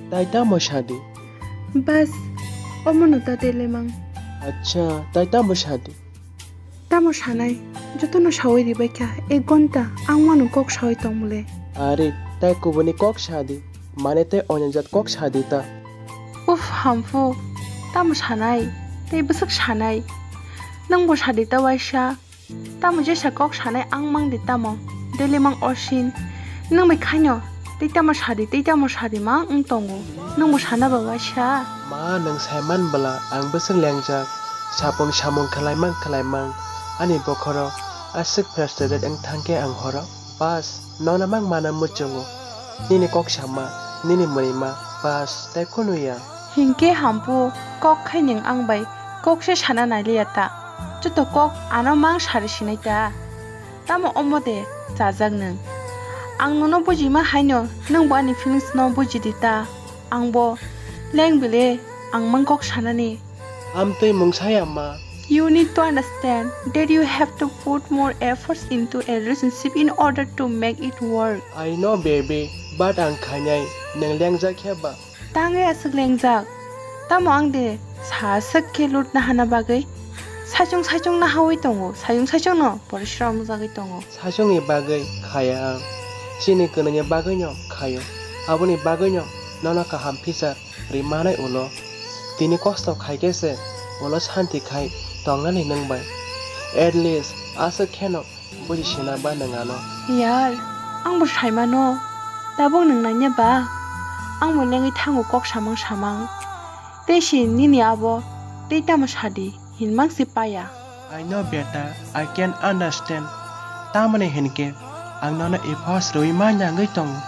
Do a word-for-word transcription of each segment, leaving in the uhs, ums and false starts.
Tai tamo sadi? Bas, omono ta tele mang. Acha, tai tamo sadi? Tamo sanai, jotono sawi ribai kha, ek gonta ang mano kok sawi tongmole. Are, tai kubuni kok sadi, mane tai onyo jat kok sadi ta. Uf, hamphu, tamo sanai, tei bwswk sanai. Nwng bo sadi ta waisa. Tamo jesa kok sanai ang mang di tamo. Deli mang osin. Nwng bai khaino, tei tamo sadi, tei tamo sadi mang wng tongo. Nwng bo sana ba waisa. Ma, nwng saiman bwla, ang bwswk lengjak. Sapung samung khlaimang khlaimang. Ani bokhorok aswk frustrated wng thangkhe ang horo. Bas, nono mang mana muchungo. Nini kok sama, nini mwnwima, bas, tei khunu ya. Hinkhe hamphu, kok khai nwng ang bai kok se sana nailiya ta. Joto kok ano mang sari sinai ta. Tamo omo de chajak nwng. Ang nono bujima haino nwng bo ani feelings no buji di ta. Ang bo leng bile ang mang kok sanani. Amtwi mungsaya ma. You need to understand that you have to put more efforts into a relationship in order to make it work. I know, baby, but ang khainai, nwng lengjak khe ba? Tangwi aswk lengjak? Tamo ang de sa aswk khe lutna hana bagwi? Saichung saichung nahawi tongo, saichung saichung no porishram wngjakgwi tongo. Saichungni bagwi khaya ang, chini kwnwini bagwino khaio, aboni bagwino nono kaham phisar ri manai ulo. Tini kosto khaikhe se ulo santi khai tongnani nwng bai. At least aswk kheno buji sina ba nwng ano. Yar, ang bo saimano. Tabuk nwng nanya ba? Ang bo lengwi thango kok samang samang. Tei si nini abo tei tamo sadi hinmang si paya. I know beta, I can understand. Tamoni hinkhe ang nono efforts rwi manya wngwi tongo.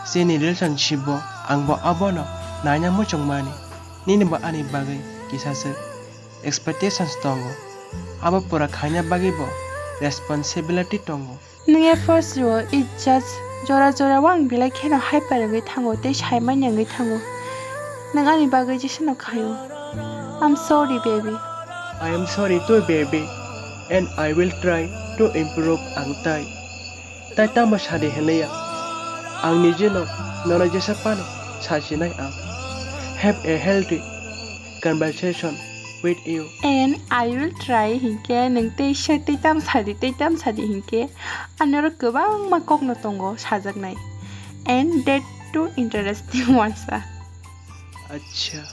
Chini relationship bo ang bo abono naina muchungmani. Nini bo ani bagwi kisa se expectations tongo. Abo pura khaina bagwi bo responsibility tongo. Nwng efforts rwo, it just jora jora wng belai kheno hyper wngwi thango tei saimanya wngwi thango. Nwng ani bagwi jesano khaio. I'm sorry, baby. I am sorry too, baby. And I will try to improve ang tai. Tai tamo sadi hinliya. Ang nijeno nono jesa pano sasinai ang. Have a healthy conversation with you. And I will try hinkhe nwng tei se tei tam sadi tei tam sadi hinkhe anorok kwbangma kokno tongo sajaknai. And that too interesting ones are. Acha.